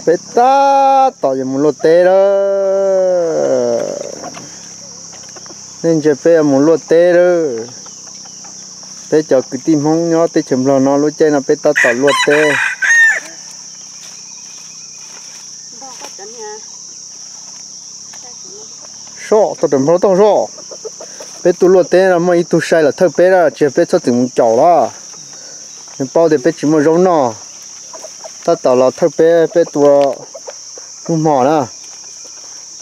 Peb tab tom yuav mus luaj teb lawm. Nej ntsia peb yuav mus luaj teb lawm. Peb cov kwv tij Hmoob nyob teb chaws Nplog no lub caij no peb tab tom luaj teb. Soj, tau raws nplog tau soj. Peb tuaj luaj teb no muaj ib tug sai los thawj peb na, tsis yog peb txhob txwm mus caum los. Nws paub tias peb tsis muaj zaub noj, tab tom los thawj peb, peb tua hnub hmo na.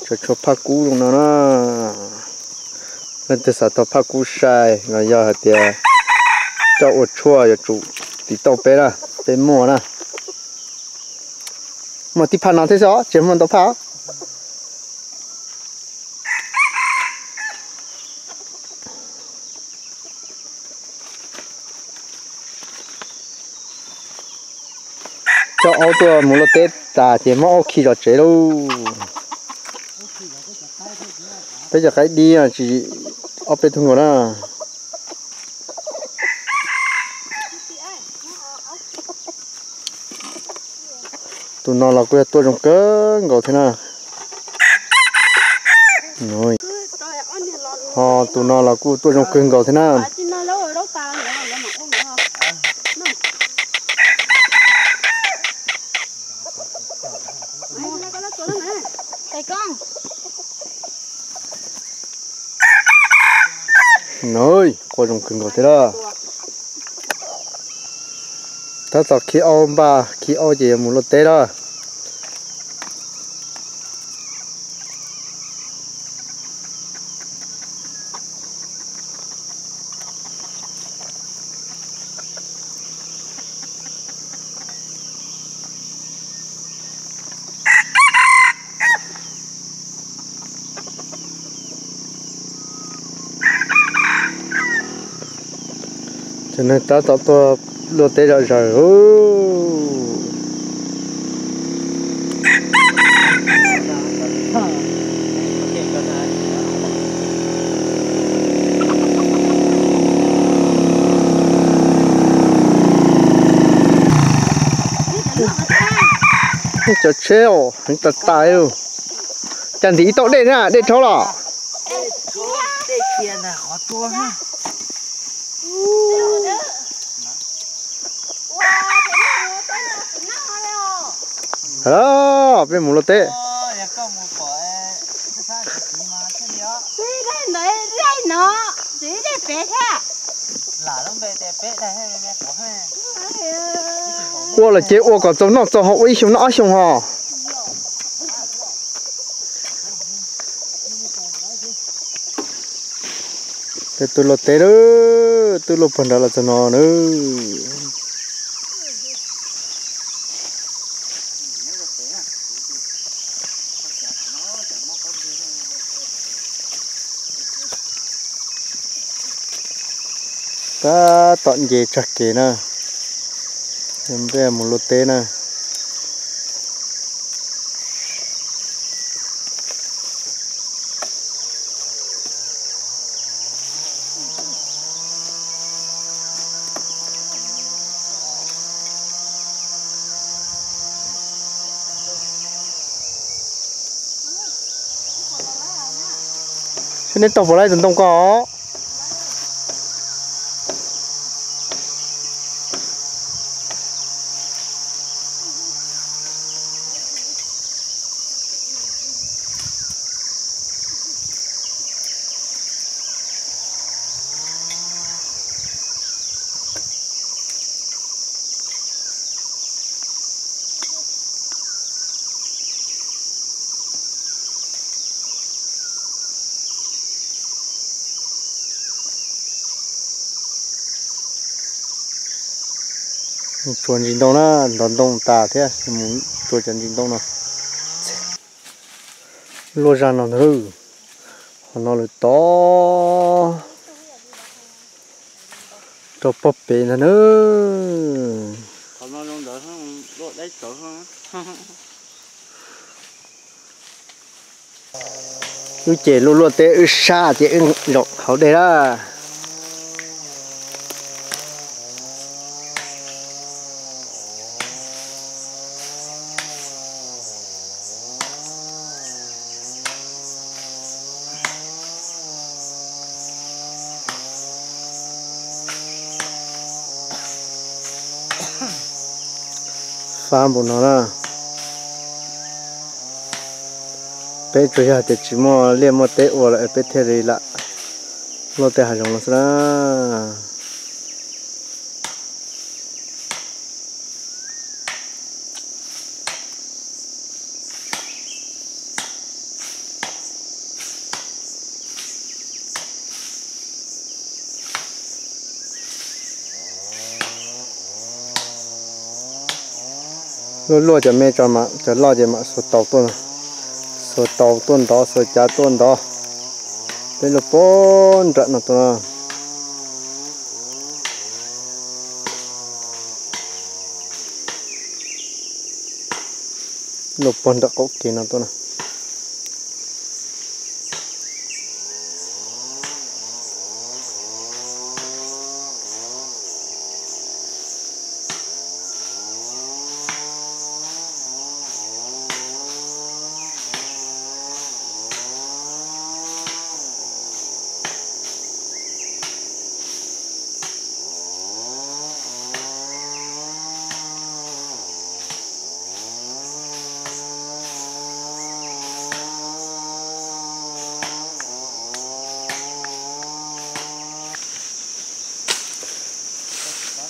Tsuas tshuav phaj kub zoo no na. Leej twg xav tau phaj kub sai los yog hais tias coj ua tshuaj yuav tsum tiv tauj peb na, peb muaj na. Muaj tib phaj no thiab xwb, tsis muaj ntau phaj. Coj aub tuaj mus luaj teb tas ces muab aub khi zov tsev lauj. Peb cov qaib dib tsis, ob peb tug nkaus na. Tus no los kuj yog tuaj zoo kawg nkaus thiab na. Ho tus no los kuj tuaj zoo kawg nkaus thiab na. Nws quaj zoo kawg nkaus thiab lawm. Tab tom khi aub npaj, khi aub ces yuav mus luaj teb lawm. Cov neeg tab tom tuaj luaj teb zom zaws. Cov tsheb heev tas tas li. Cas ntim ib tauj dej na, dej rhaub los? Peb mus luaj teb. Ua los ces ua kom txaus noj txaus haus ua ib xyoo noj ob xyoo ho. Peb tuaj luaj teb lawm, twb luaj puag nrad los txog no na. Tab tom nce tsag kev na, peb mus luaj teb na. Saib neb taug puas laib tus ntoo ko. Tsuas ntsis ntoo na, nrov ntoo tas thiab, mus tsuas cov ntsis ntoo no. Luaj zaj no ntag, qhov no lawm tod rau pog pem ntag na. Wb ces luaj luaj teb wb sab ces wb zaum hauv dej lawm. Fab npaum no na. Peb tsuas yog tias tsis muaj liaj muaj teb ua lawm peb thiaj li lam luaj tej hav zoov no xwb na. Luaj luaj cov me tso mas cov loj ces mam xuas tau tuaj, xuas tau tuaj ntov, xuas cav tuaj ntov. Peb luaj puag nram no tuaj no. Luaj puag nram qaum kev no tuaj na.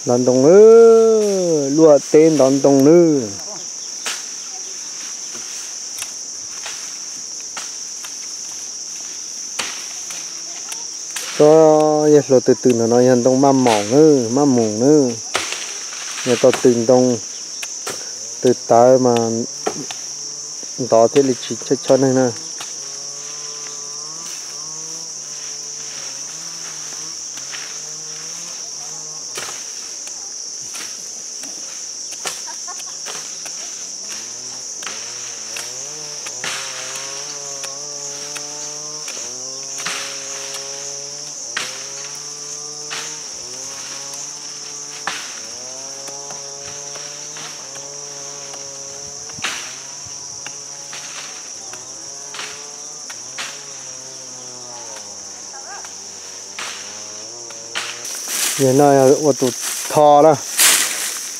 Ntov ntoo nawb, luaj teb ntov ntoo nawb. Tsob yawg hluas tws tws ntawm no yog ntoo maj maum nawb, maj mus nawb. Yog tau tws ntoo, tws tawv mas ntov thiaj li tsis chob chob neeg na. Yog no yog ua tus tho na,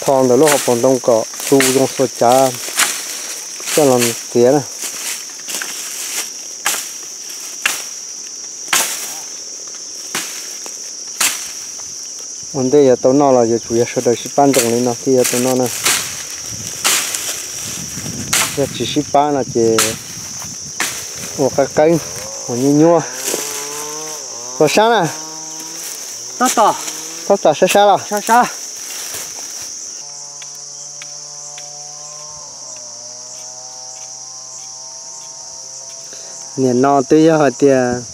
tho ntawm lub hauv paus ntoo kom tu zoo xuas cav coj los txiav na. Ua ntej yuav tau noj los yuav tsum yog sawv daws sib pab ntsoos li no thiaj yuav tau noj na. Yog tsis sib pab no ces ua qab qeeb, ua nyuab nyuab. Ua sab na. Tab tom sab sab los. Nim no twb yog hais tias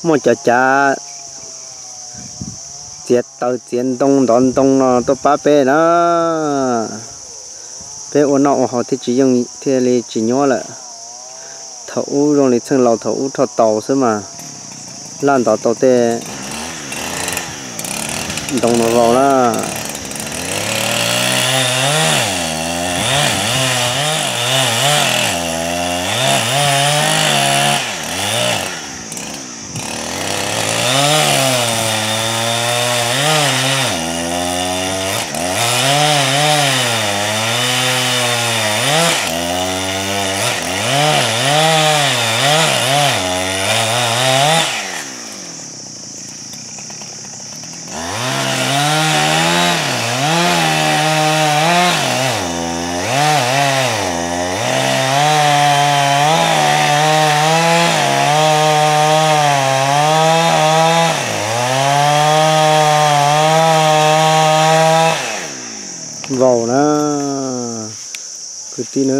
muaj cov cav txiav taws txiav ntoo ntov ntoo no tuaj pab peb na, peb ua noj ua haus thiaj tsis yooj thiaj li tsis nyuab lawm. Thaum ub zoo li txheej laus thaum ub rho taus xwb mas laj ntov tau tej ntoo no vau na. Vau na, kwv tij na.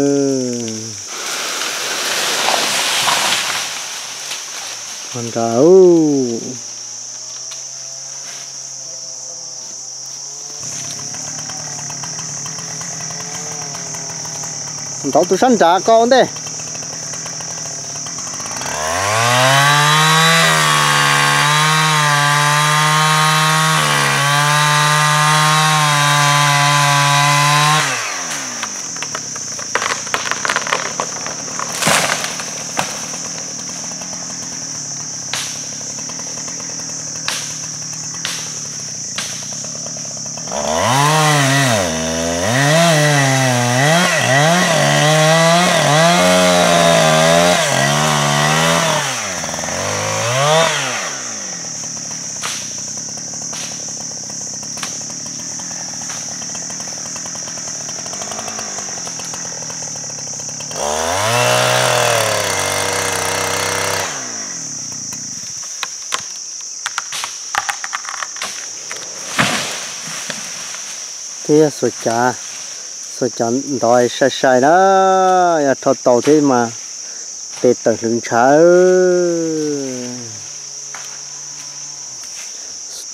Nra, ntov tus sab nrad ko ua ntej. Xuas cav, xuas cav ntov sai sai na, yog rho tau thiab mas tes tawm hlwv ntshav.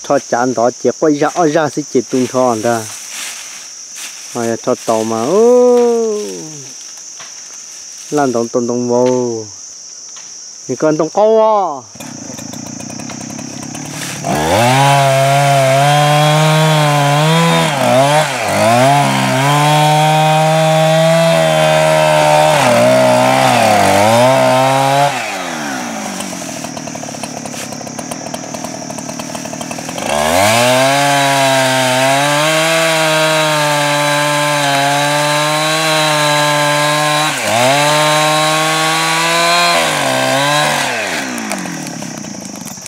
Rho cav ntov ces quaj ib zaj ob zaj xwb ces tu nrho ntag. Mas yog rho tau mas laj ntoo tau ntoo vau. Nws koj ntoo qaub os.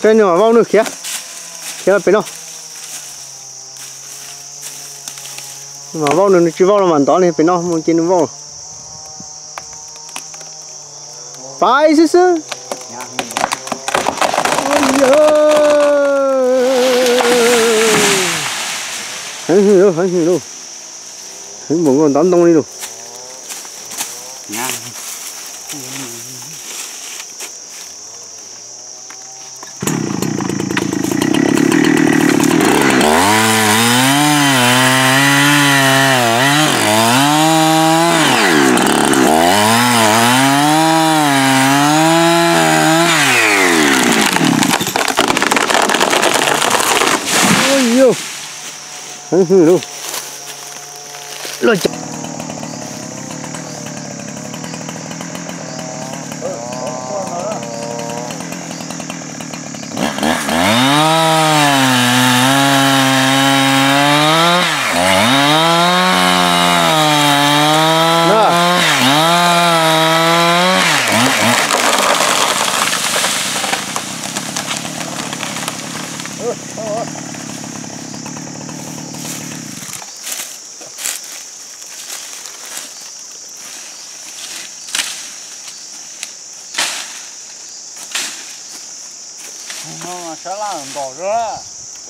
Coj nws mam vau nws khiav, khiav los pem no. Mam vau nws, nws tsis vau los mam ntov li pem no mus ces nws vau. Pais xwb xwb. Heev hwm lauj, heev hwm lauj. Heev npaum nkaus ntov ntoo li lauj. Heev hwm lauj.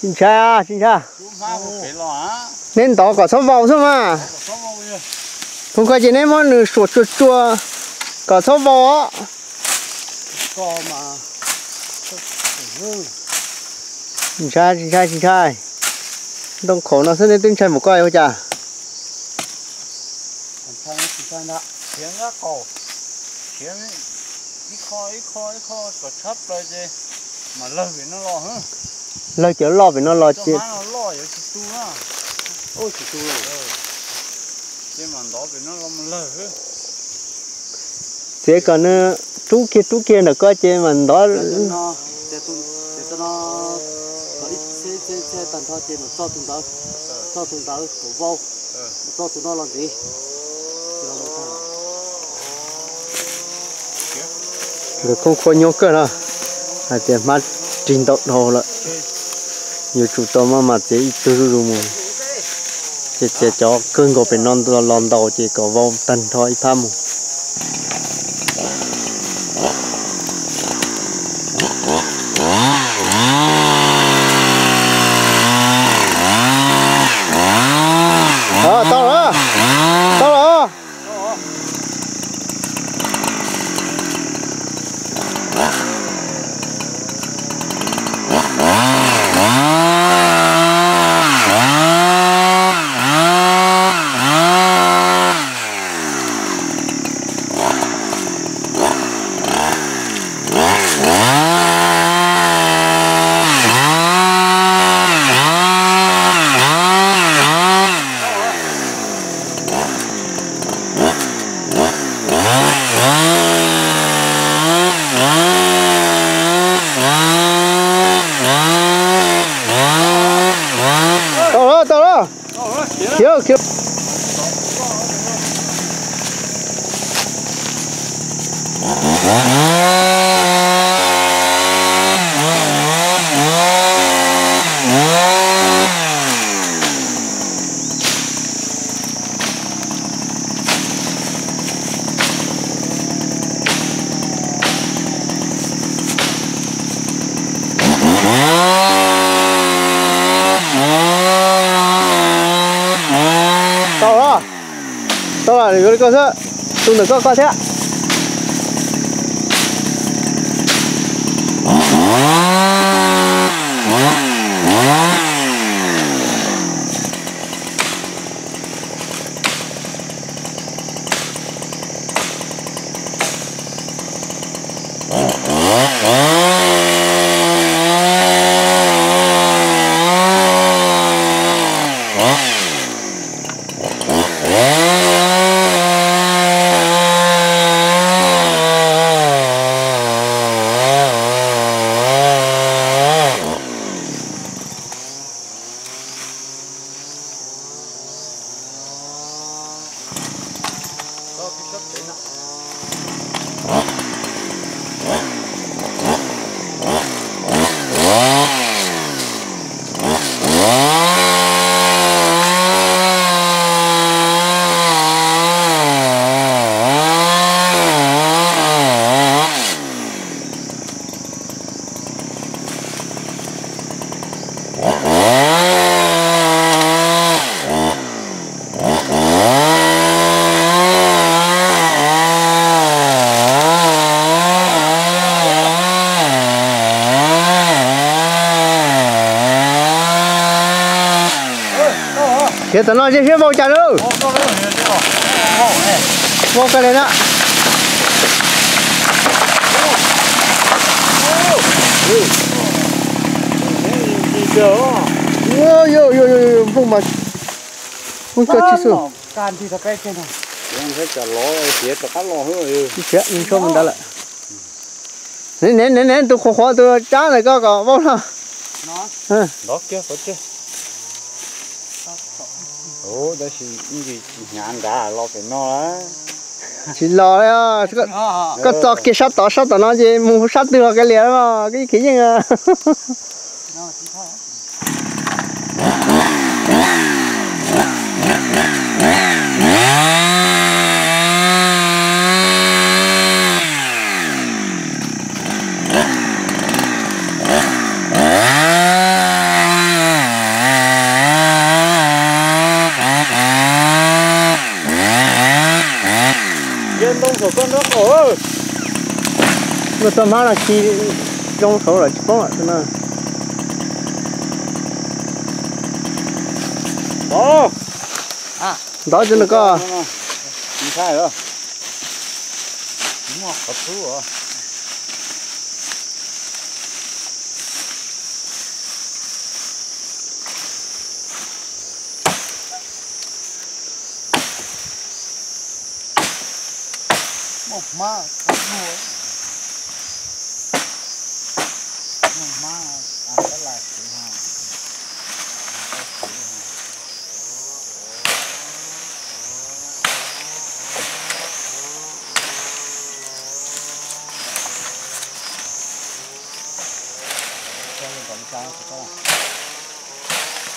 Tsis ntshai, tsis ntshai. Neb ntov kom txhob vau xwb mas. Tus ko ces neb muab nws suam tsuag tsuag kom txhob vau os. Tsis ntshai, tsis ntshai, tsis ntshai. Ntoo khaum no xwb neb twb ntshai mus koj ua cas. Lawg cov loj pem no los ces txiav kom nws rub kiag rub kiag ntawm ko ces mam ntov. Nkawd khoob khuab nyob kawg no, hais tias hmab rig ntau dhau lawm, yuav tsum tau maj mam txiav ib tug zuj zus mus, ces txiav cov kawg nkaus pem no los ntaus ces kom vau tag nrho ib phab mus. Tau lawm, tau lawm. Tau lawm, tau lawm. Khiav, khiav. Tau los, tau los, yuav li koj xwb, tus ntawm koj koj thiab. Khiav tom no ze siab vau cas lawm. Vau kawg li na. Nplooj mas, nplooj tsis xwb. Ne ne ne, tus qhuav qhuav tus tsab ntawm koj kom vau no. Tab sis ib ntsis tsis hnyav nrad los pem no lawm. Tsis los li, koj txo kiag sab tod, sab tom no ces mus sab twg los kav liam, koj ib khiav yeej. Ntoo saum koj nraub qaum. Luag txoj hmab no khi zoo saud lawm tsis poob lawm no. Ntov cov no koj.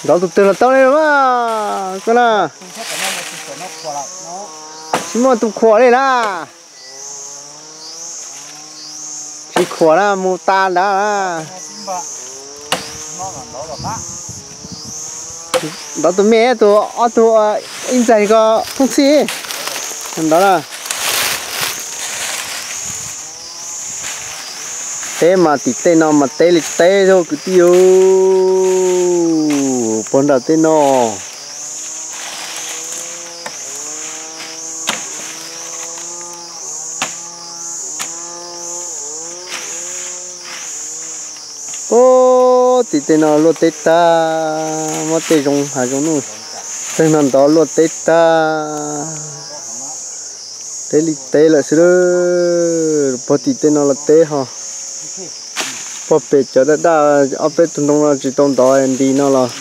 Ntov tus twg los tau li mas koj na. Tsis muaj tus khuam li na. Tsis khuam na, mus tas ntawd na. Ntov tus me, tus ob tug ib ntxaig ko phooj txhij ntawd na. Teb mas tim tej no mas teb li teb xwb kwv tij, puag nram tej no. Puag tim tej no luaj teb tag, muab tej zoo hav zoov nuj txeeg no ntov luaj teb tag. Teb li teb lawm xwb, puag tim tej no los teb ho. Puag pem cov daj daj ob peb tug ntoo no tsis tau ntov nti no los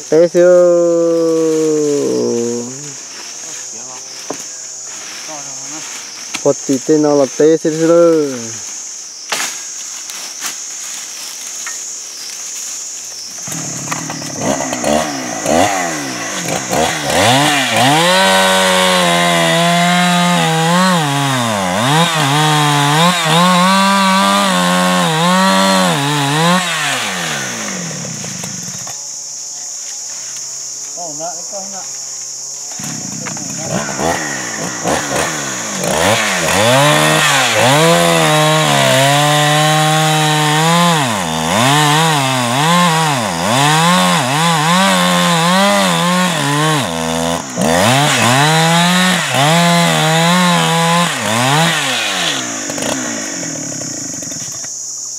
teb xwb. Puag tim tej no los teb xwb xwb lawm.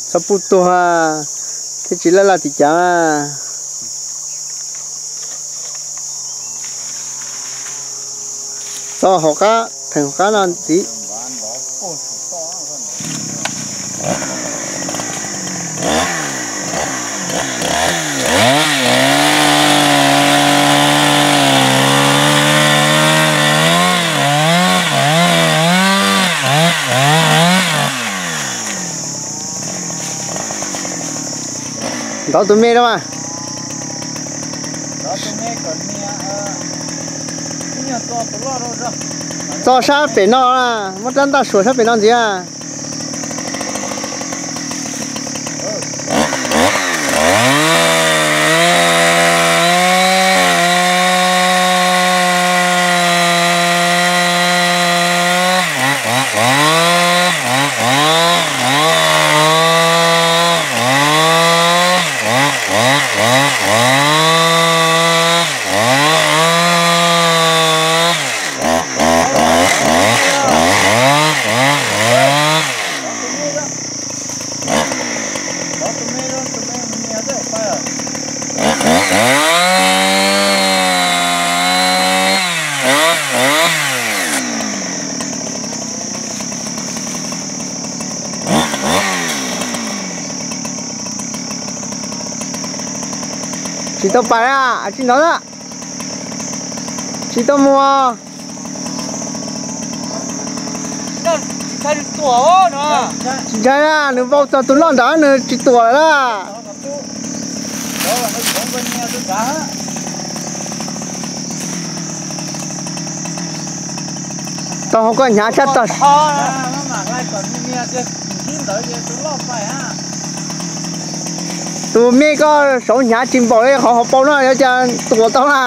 Txhob pub tuag, thiaj tsis laj laj tim cav. Txog hauv qab, theem hauv qab no ntxiv. Ntov tus me rau mas. Txog sab pem no, muab rab ntaj suas sab pem no ntxiv. Tsis tau pais a, tsis hnov a. Tsis tau mus. Tsis ntshai na, nws vau txog tus loj nrad nws tsis tuam lawm na. Tau hauv koj hnyav tshaj tag. Tus me koj saud hnyav tsis npaum li qhov hauv paus no yuav cas tuam tau na.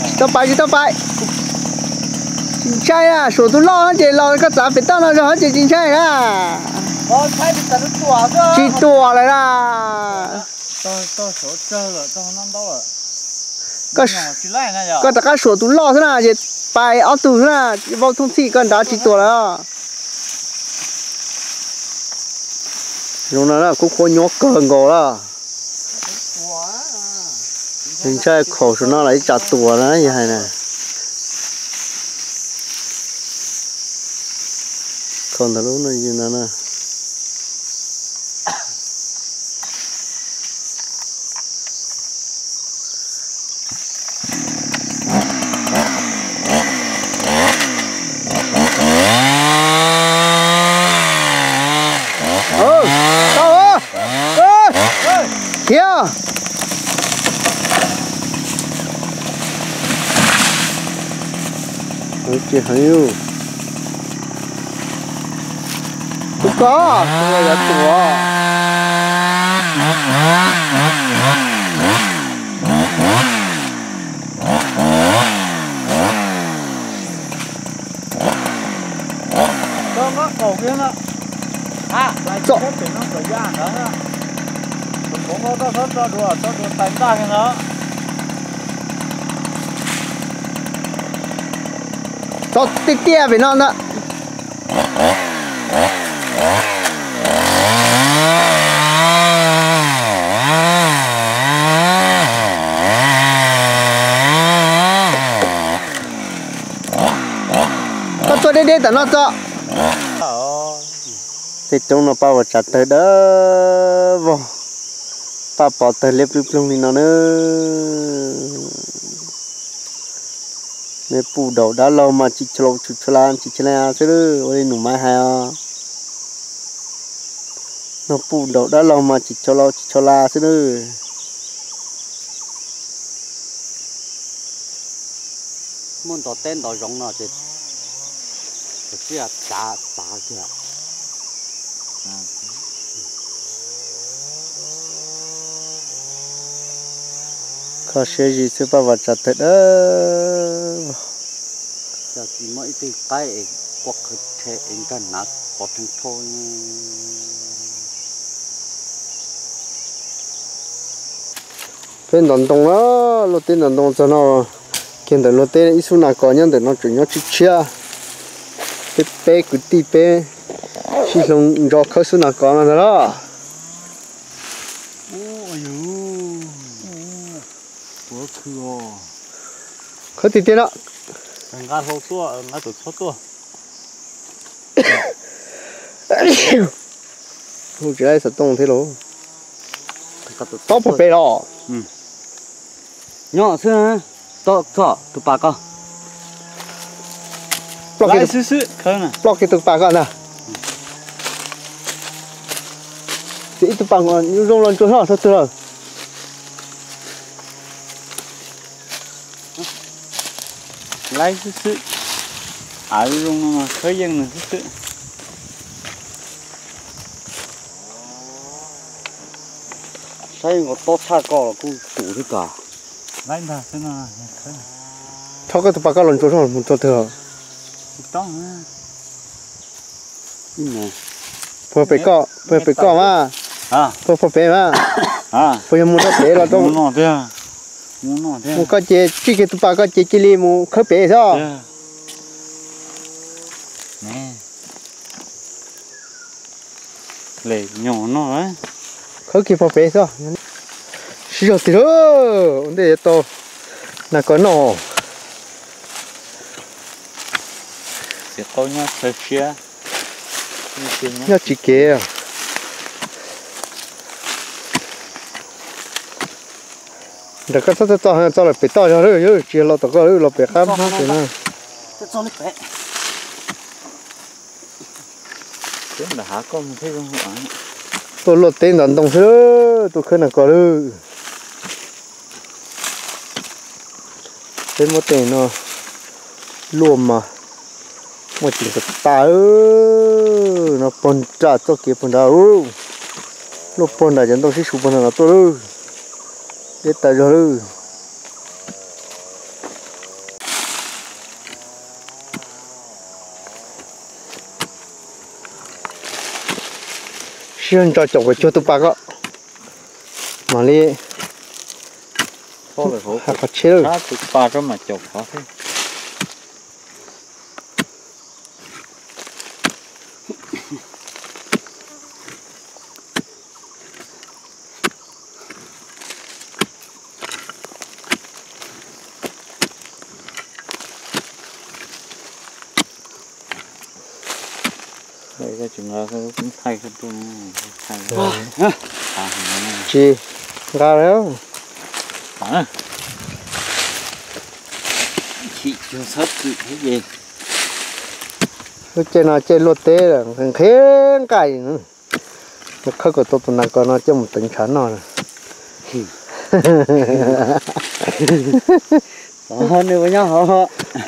Tsis tau pais, tsis tau pais. Tsis ntshai na, suam tus loj ces los koj txav pem toj no zog ces tsis ntshai na. Tsis tuam lawm na. Koj rov qab suam tus loj xwb na ces pais ob tug xwb na, vau thooj txhij koj nrad tsis tuam lawm. Zoo no kuj khuab nyuaj kawg nkaus lawm. Ntshai khaum saum no los ib tsam tuam na yog hais na. Khaum ntawm lub no na. Khiav. Tsis heev. Kuv koj, kuv yuav tuam. Txhob tiaj tiaj pem no ntag. Koj tuaj deb deb tom no txog. Tej roob no paj uas tsav tawg dawb vog, paj pov tawg liab ploog ploog li no na. Nws puj daum dab laug mas tsis tshua lau tshua la tsis tshua la xwb, ua li nus maiv hais os. Nws puj daum dab laug mas tsis tshua lau tsis tshua la xwb na. Muaj ntov teb ntov zoov no ces txawm txav txav kiag. Kho siab zim xwb paj vas tsav tawg dawb vog. Tsis muaj ib tug qaib es quaj qhwv rhe es nkag hnav pov rheej thauj. Peb ntov ntoo na, luaj teb ntov ntoo txog no, kiag ntawm luaj teb ib xub nas kos nyob ntawm no tseem nyob tshiab tshiab. Peb peb kwv tij peb sib hloov ntso khawb xub nas kos no ntag los. Khawb tiag tiag no. Nqa hlau tuaj, nqa tus tshuab tuaj. Hu tsis laib xov tooj thiab lauj. Tob puag pem los. Nyob xwb, txog tus pas ko. Ploj kiag tus pas ko ntag. Ces ib tug pas zoo los ntsuas zog rau twg lawm. Laib xwb xwb. Av zoo no mas khawb yeej nws xwb xwb. Saib nkaus tob tshaj ko los kuj tus thiab kos. Thov koj tus pas koj los ntsuas zog mus rau twg. Puag pem koj, puag pem koj mas. Puag puag pem mas. Puag yog mus rau pem los rau. Mus koj ces tsij kiag tus pas koj ces cia li mus khawb pem xwb. Khawb kiag puag pem xwb. Sib zog tiag lauj, ua ntej yuav tau nas kos noj. Txiv qaub nyob txhawv siab, nyob tsis kev. Nram koj txhob txog, txog lawm pem toj zog lawm, tsis yog los tom koj lawm, los pem qab hmab pem no. Tuaj luaj teb ntov ntoo xwb, tuaj khawb nas kos lawm. Peb muab tej no luaj mas muaj ceem tas tas, no puag nram txoj kev puag nrad, luaj puag nram cov ntoo sib su puag nrad no tuaj lawm. Deb tas zog lawm. Sib ntso caum kom cuag tus pas ko. Mam li hais qhov tsheb lawm. Tsis nqa lawm. Lub caij no caij luaj teb lawm, nqhis nqaij. Khawb kom tau tus nas kos no coj mus teev ntshav noj.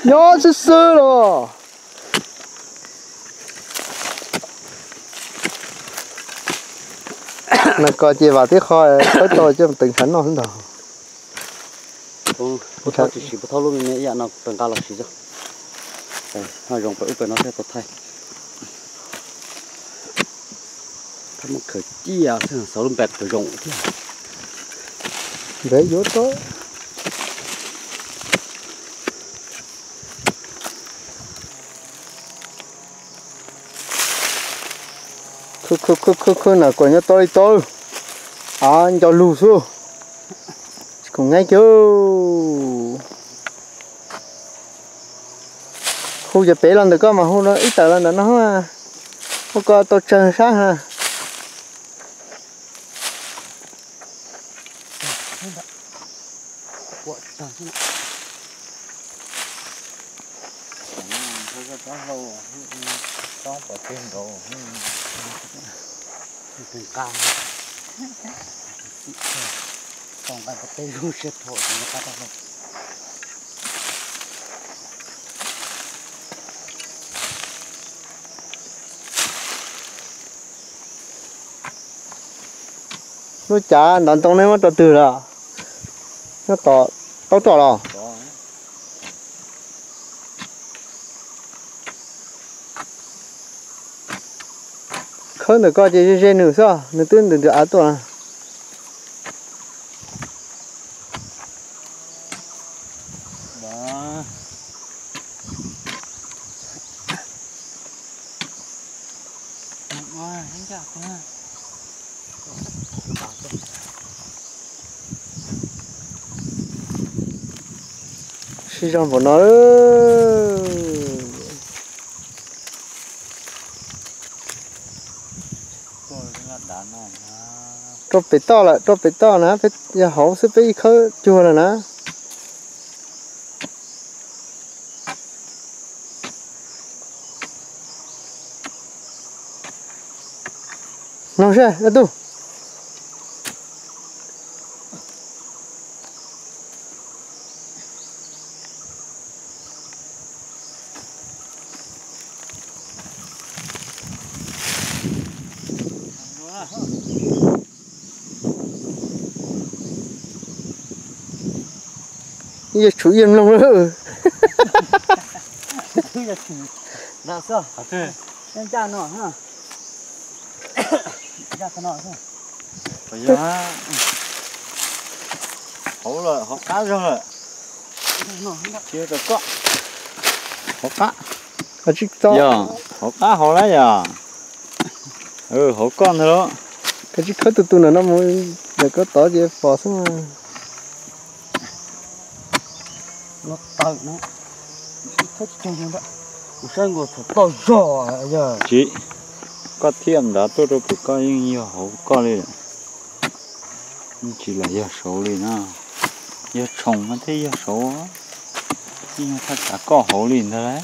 Nyob xwb xwb los. Nas kos ces vam tib qho, khawb tau coj mus teev ntshav noj xwb ntag. Puag thaub tsis siv, puag thaub lub me me ib yam no tau nqa los siv xwb. Ho zoo pem ub pem no thiaj tau thaij. Thaij muab khaws ciaj xwb, xauv lub npe puas zoo thiab. Npe yuav tau. Khawb khawb khawb khawb nas kos nyob tau li tau. Av nco lug xwb. Tsis khoom nqaij kiag. Hu cov pem los ntawm koj mas hu ib tawm los ntawm no, hu koj tau tsawg sab ha. Lub cav ntav ntoo nej muab rau twg lawm? Nyob tom taub roj los? Khawb ntawm ko ces ze ze nws xwb, nws twb ntws ntws av tuaj na. Sib zog npaum no. Rau pem toj lawm, rau pem toj na, peb yog hauv xwb peb ib khawb cuag lawm na. Mloog seb dab tug. Ib yam tsum ib yam mloog lawm. Hauv lawm, hauv qab zog lawm. Hauv qab. Yog, hauv qab hauv lawm yog. Hauv koj ntag lauj. Koj tsis khawb tus tus ntawm no mus, ntawm koj tod ces pom xwb mas. Tsis, koj thiaj nrad tuaj rau pem koj yeej yog hauv koj li lawm. Tsis lam yog saud li na, yog tshoom mas thiaj yog saud, yeej yog thaj tsam koj hauv li ntag lauj.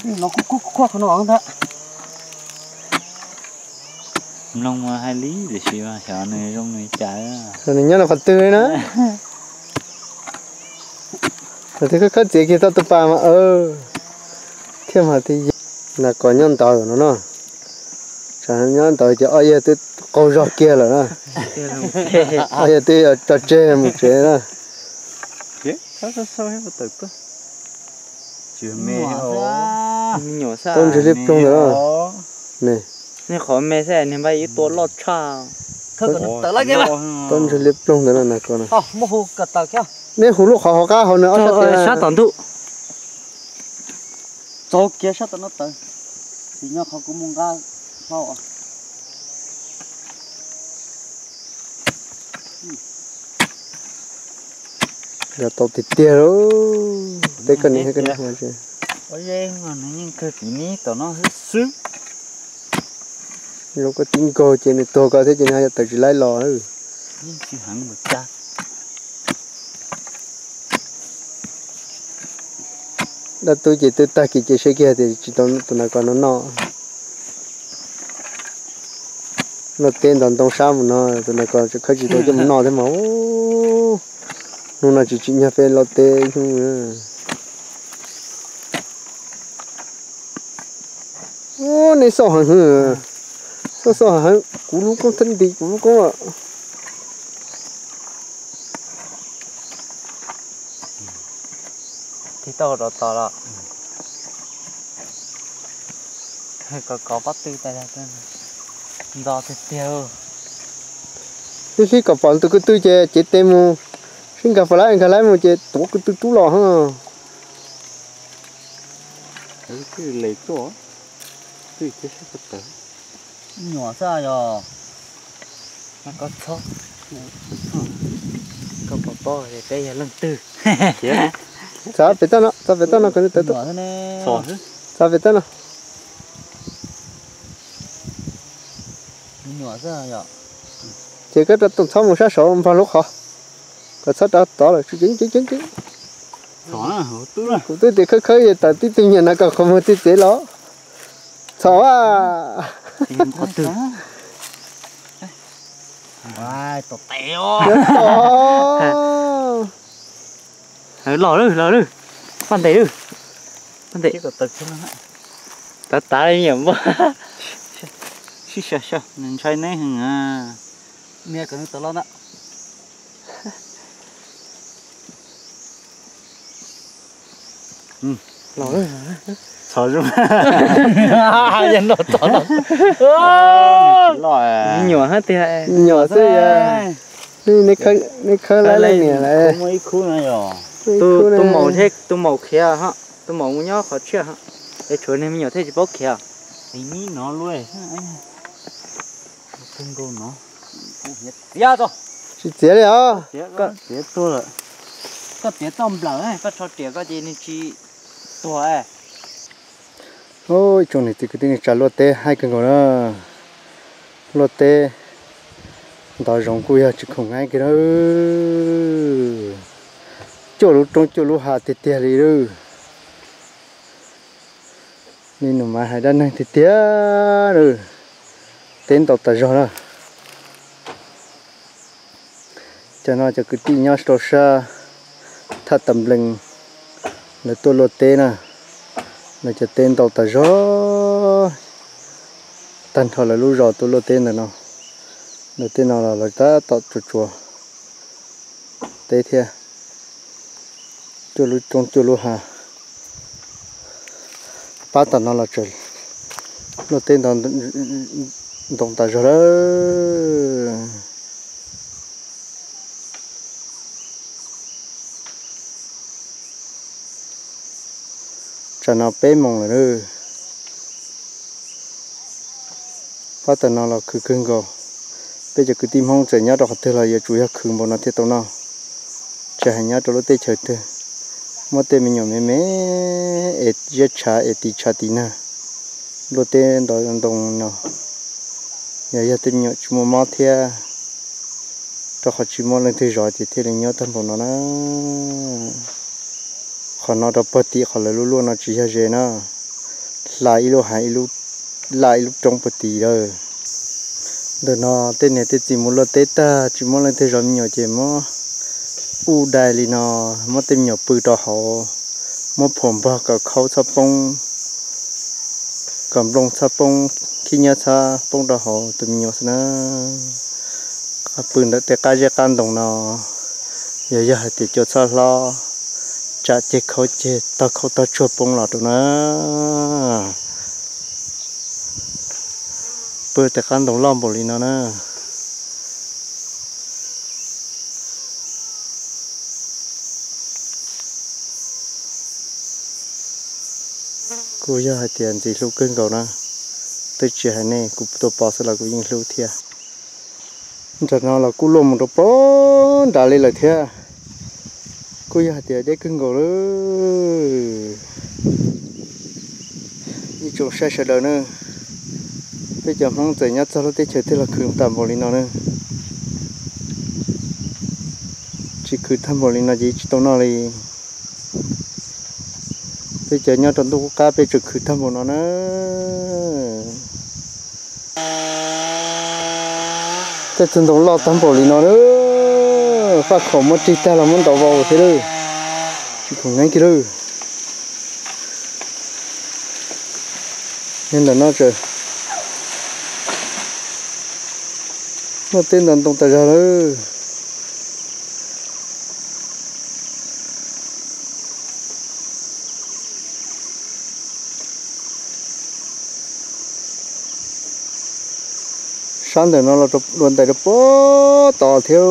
Mloog mas hais li tiam sis mas xyov nws zoo nws cas. Nws nyob rau qhov twg li na. Nws twb khawb khawb txiav kiag tau tus pas mas, thiaj mas thiaj yog. Nas kos nyob ntawd no no. Tsam nyob ntawd ces ob yawg twb qaug zog kiag lawm na. Ob yawg twb yuav tso tseg mus tsev na. Tau ntswg liab ploog ntawd na. Nej qhov me xwb niag npaj ib tua loj tshaj. Tau ntswg liab ploog ntawd na nas kos na. Nej hu lub qhov hauv qab hauv nws ob sab tias sab tom ntuj. Txaus kiag sab tom no tawm, tsis nyob qhov kuv mus nqa hlau. Yog tau tiag tiag lauj, teb koj niam thiab koj niam. Yeej kawg tim nib tom no xwb xwb. Zoo koj tib nkaug ces nws tuag koj thiab ces nws ho yuav tawm tsis laib los. Yeej tsis heev npaum cas. Dab tub ces twb tag kis ces seb kiag tias tsis tau tus nas kos no noj. Luaj teb ntav ntoo sab mus no tus nas kos tseem khawb tsis tau coj mus noj thiab mas. Hnub no tsis tsim nyog peb luaj teb hnub. Nej xauj heev, xauj xauj heev, kuv lub koob thiab nti kuv lub koob lawm. Tig tau rau tod los. Kov kov pob tw tas, nto tiag tiag. Ib hlib kom pom tus ko tw ces cev tes mus, sib nkag pas laib nkag laib mus ces tuav ko tw tub los ha. Nyuam xwb yog. Koj txhob, koj pom pob peb yog leej twg. Txav pem toj no, txav pem toj no kom nws tawm tuaj. Txav pem toj no. Ces koj rau tus txhob mus sab saud npog lub qhov, kom txhob rov tod lawm tseeb tseeb tseeb. Kuv twb tias khawb khawb yog tawm tib tug nyuag nas kos qhov muag txiv tsev los. Txhob a. Los lawm los lawm, paj ntes lawm, paj ntes. Tav tav li nyiam npaj. Sib xyaw xyaw, nws ntshai neb heev. Niag kom nws tawm los ntag. Los txhov zoo. Nyuam hab tiag. Nyuam xwb. Nej khawb lawv leej niam lawm. Tus maum thiab tus maum khiav hos, tus maum mus nyob qhov tshiab hos, es tshuav niag me nyuam thiaj tsis paub khiav. Tsis txiav li os. Koj txiav txoj nplawm, koj tso riam koj ces nws tsis tuag. Ib tsoom niam txiv kwv tij neej tsa, luaj teb haib kawg nkaus na. Luaj teb ntov zoov kuj yog tsis khoom nqaib kiag na. Cuaj lub roob cuaj lub hav tiag tiag li lawm. Li nus mas hais dab neeg tiag tiag lawm. Teb ntau tas zog na. Cov no cov kwv tij nyob rau sab thaj tas nplees, lawv tuaj luaj teb na. Lawv cov teb ntau tas zog, tag nrho lawv lub zos tuaj luaj teb ntawm no. Ntawm tej no los lawv tab tom tsuas tsuas teb thiab. Cuaj lub roob cuaj lub hav. Pab tom no los tseem luaj teb ntoo tas zog lawm. Tsam no peb moos lawm. Pab tom no los khwv kawg nkaus. Peb cov kwv tij Hmoob txawm nyob rau qhov twg los yuav tsum yog khwv npaum no thiaj tau noj. Tsis hais nyob rau lub teb chaws twg, muab tej me nyuam me me es ziab tshav es tis tshav tis nag, luaj teb ntov ntoo no, yog yog tej me nyuam tsis muaj mob thiab, rau qhov tsis muaj leej twg zov ces thiaj li nyob tag npaum no na. Qhov no rau puag tim qhov lawv lub luaj no tsis yog ze na, hla ib lub hav, hla ib lub roob puag tim lawm. Ntawm no tej niam tej txiv mus luaj teb tag tsis muaj leej twg zov me nyuam ces muab ub dai li no, muab tej me nyuam pw rau hauv, muab phom npog kom khaub txhob poob, kom nplooj txhob poob, khib nyiab txhob poob rau hauv tus me nyuam xwb na. Pw ntawm tej qab zeb qab ntoo no, yog yog hais tias cua txhob hlob, tsam ceg khaub ceg tog khaub tog tsuag poob los rau na. Pw tej qab ntoo loj npaum li no na. Kuj yog hais tias ntxim hlub kawg nkaus na, twb tsis hais nej, kuv tuaj pom xwb los kuv yeej hlub thiab. Nram no los kuj luaj mus rau pem nrad li lawm thiab. Kuj yog hais tias deb kawg nkaus lawm. Ib tsoom saib sawv daws na, peb cov Hmoob txawm nyob txog lub teb chaws twg los khwv tag npaum li no na. Tsis khwv tag npaum li no ces tsis tau noj li. Peb cov nyob rau ntuj qub qab peb tseem khwv tag npaum no na. Tej txiv ntoo loj tag npaum li no na, faj khaum muab rig tag los muab ntaus vau thiab lawm. Tsis khoom nqeeb kiag lawm. Yog ntawm no tseem muaj tej ntoo tas zog lawm. Sab ntawm no los dua ntais rau pem tod thiab.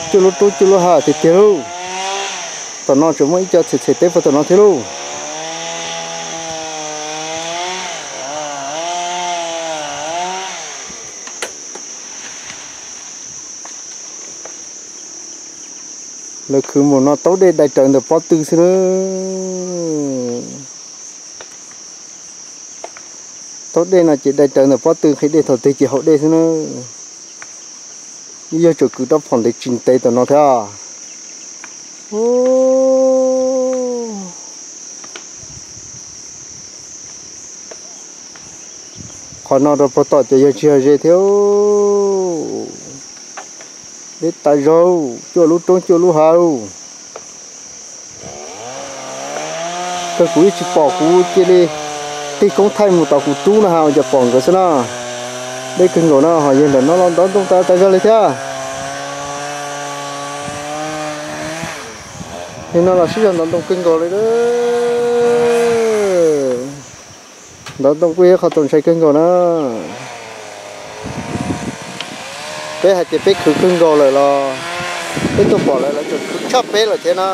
Cuaj lub roob cuaj lub hav tiag tiag lauj. Tom no tseem muaj ib co txhem txhem teb puag tom no thiab lauj. Lawv khwv mus no taub dej dai rawv ntawm pob tw xwb na. Taub dej no ces dai rawv ntawm pob tw, nqhis dej thaum twg ces haus dej xwb na. Yog tseem kwv rab phom ntev tsis ntev tom no thiab. Qhov no rau puag tom ces yog tsis yog ze thiab. Deb tas zog, cuaj lub roob cuaj lub hav. Kawg kuv yeej tsis pom, kuv cia li tig koob thaij mus tom kuv roob no ha, ua cas pom nkawd xwb na. Deb kawg nkaus no, ho yog ntawm no los ntov ntoo tas tas zog li thiab. Nim no los sib zog ntov ntoo kawg nkaus li. Ntov ntoo kuj yog qhov txaus ntshai kawg nkaus na. Peb hais tias peb khwv kawg nkaus lawm los peb tuaj pom lawv, lawv tseem khwv tshaj peb lawm thiab na.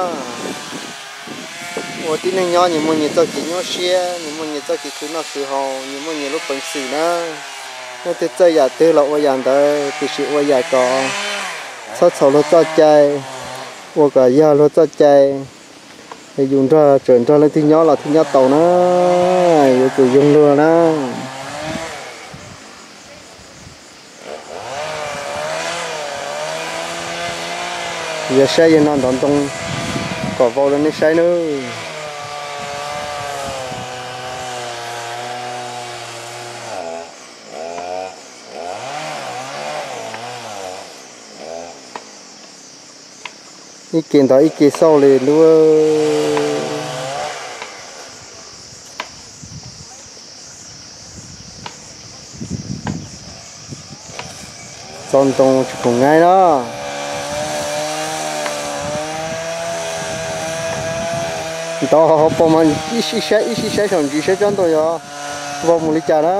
Ua tib neeg nyob nyias muaj nyias txoj kev nyuaj siab, nyias muaj nyias txoj kev khwv noj khwv haus, nyias muaj nyias lub peev xwm na. Leej twg txawj yam twg los ua yam ntawd, tiam sis ua yam kom txhob txhaum luag txoj cai, ua kom yog luag txoj cai. Es yus nrog, tseem nrog leej twg nyob los thiaj nyob tau na, yuav tsum yoog luag na. Yog saib yog no ntov ntoo kom vau rau nej saib nawb. Ib ke ntov ib ke xauj li lub. Txaus ntoo tsis khoom nyaib na. Ntov hauv paus mas ib sij saib ib sij saib saum ntsis saib tsob ntoo yuav vau mus li cas na.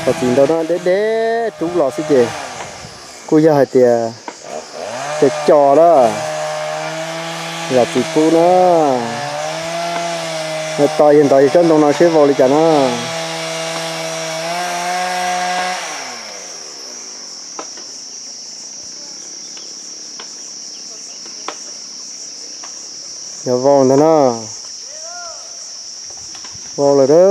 Qhov txiv ntoo no deb deb rub los xwb ces kuj yog hais tias cov co lawm. Zam txim pub na. Tos yog ntov yog tsob ntoo no seb vau li cas na. Yog vau ntag na. Vau lawm a.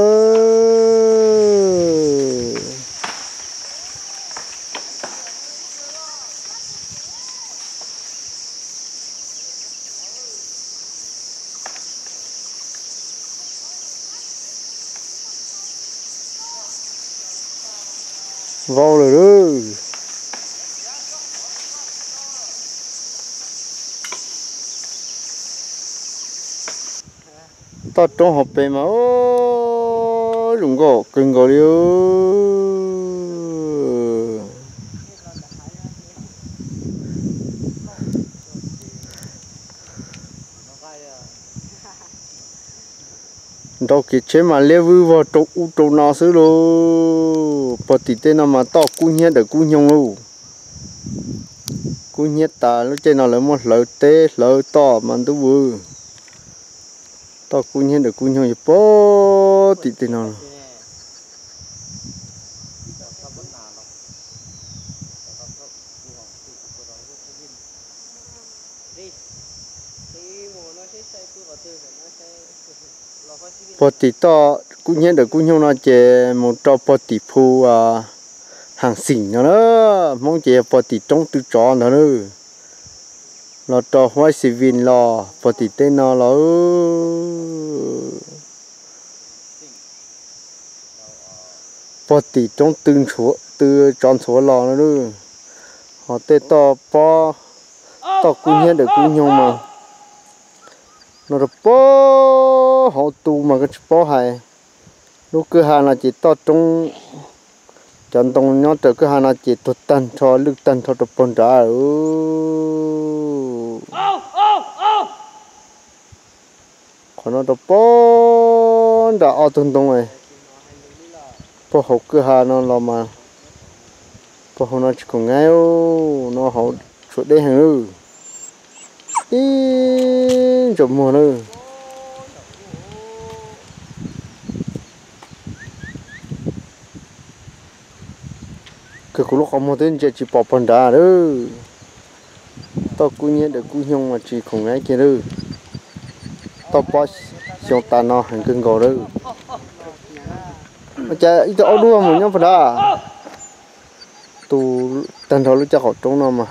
Vau lawm a. Toj roob hauv pes mas zoo nkauj kawg nkaus li. Nrau kev tsheb mas liab vwj vog rau ub rau no xwb lauj. Pog tim tej no mas toj kub hnyiab dawm kub nyoog lauj. Kub hnyiab tas lub caij no lawv muab hlawv teb hlawv toj mas ntub vwj. Toj kub hnyiab dawm kub nyoog yog pog tim tej no. Pog tim toj kub hnyiab dawm kub nyoog no ces mus rau pog tim phu Haas Xim no na. Hmoob ces yog pog tim roob tw tsov ntag na. Los rau Huaib Xi Vin los pog tim tej no los. Pog tim roob tw tsov ntxhuav los no. Ho tej toj pob, toj kub hnyiab dawm kub nyoog mas no rau pob hauv tu mas koj tsis paub hais. Lub kwj ha no ces toj roob, cov ntoo nyob raws kwj ha no ces tuag tag nrho lwj tag nrho rau pog nrad. Qhov no rau pob nram ob tug ntoo, pog hauv kwj ha no los mas, pog hauv no tsis khoom nyaib, no hauv tshuav deb heev lawm. Ib ntsaum muag lawm. Kawg kuv lub qhov muag twb ntsia tsis pom pog nrad lawm. Toj kub hnyiab dawm kub nyoog mas tsis khoom nyaib kiag lawm. Toj pob xyoo tas no heev kawg nkaus lawm. Cas ib tug aub duaj mus nyob pog nrad. Tu tag nrho lub caj qaum roob no mas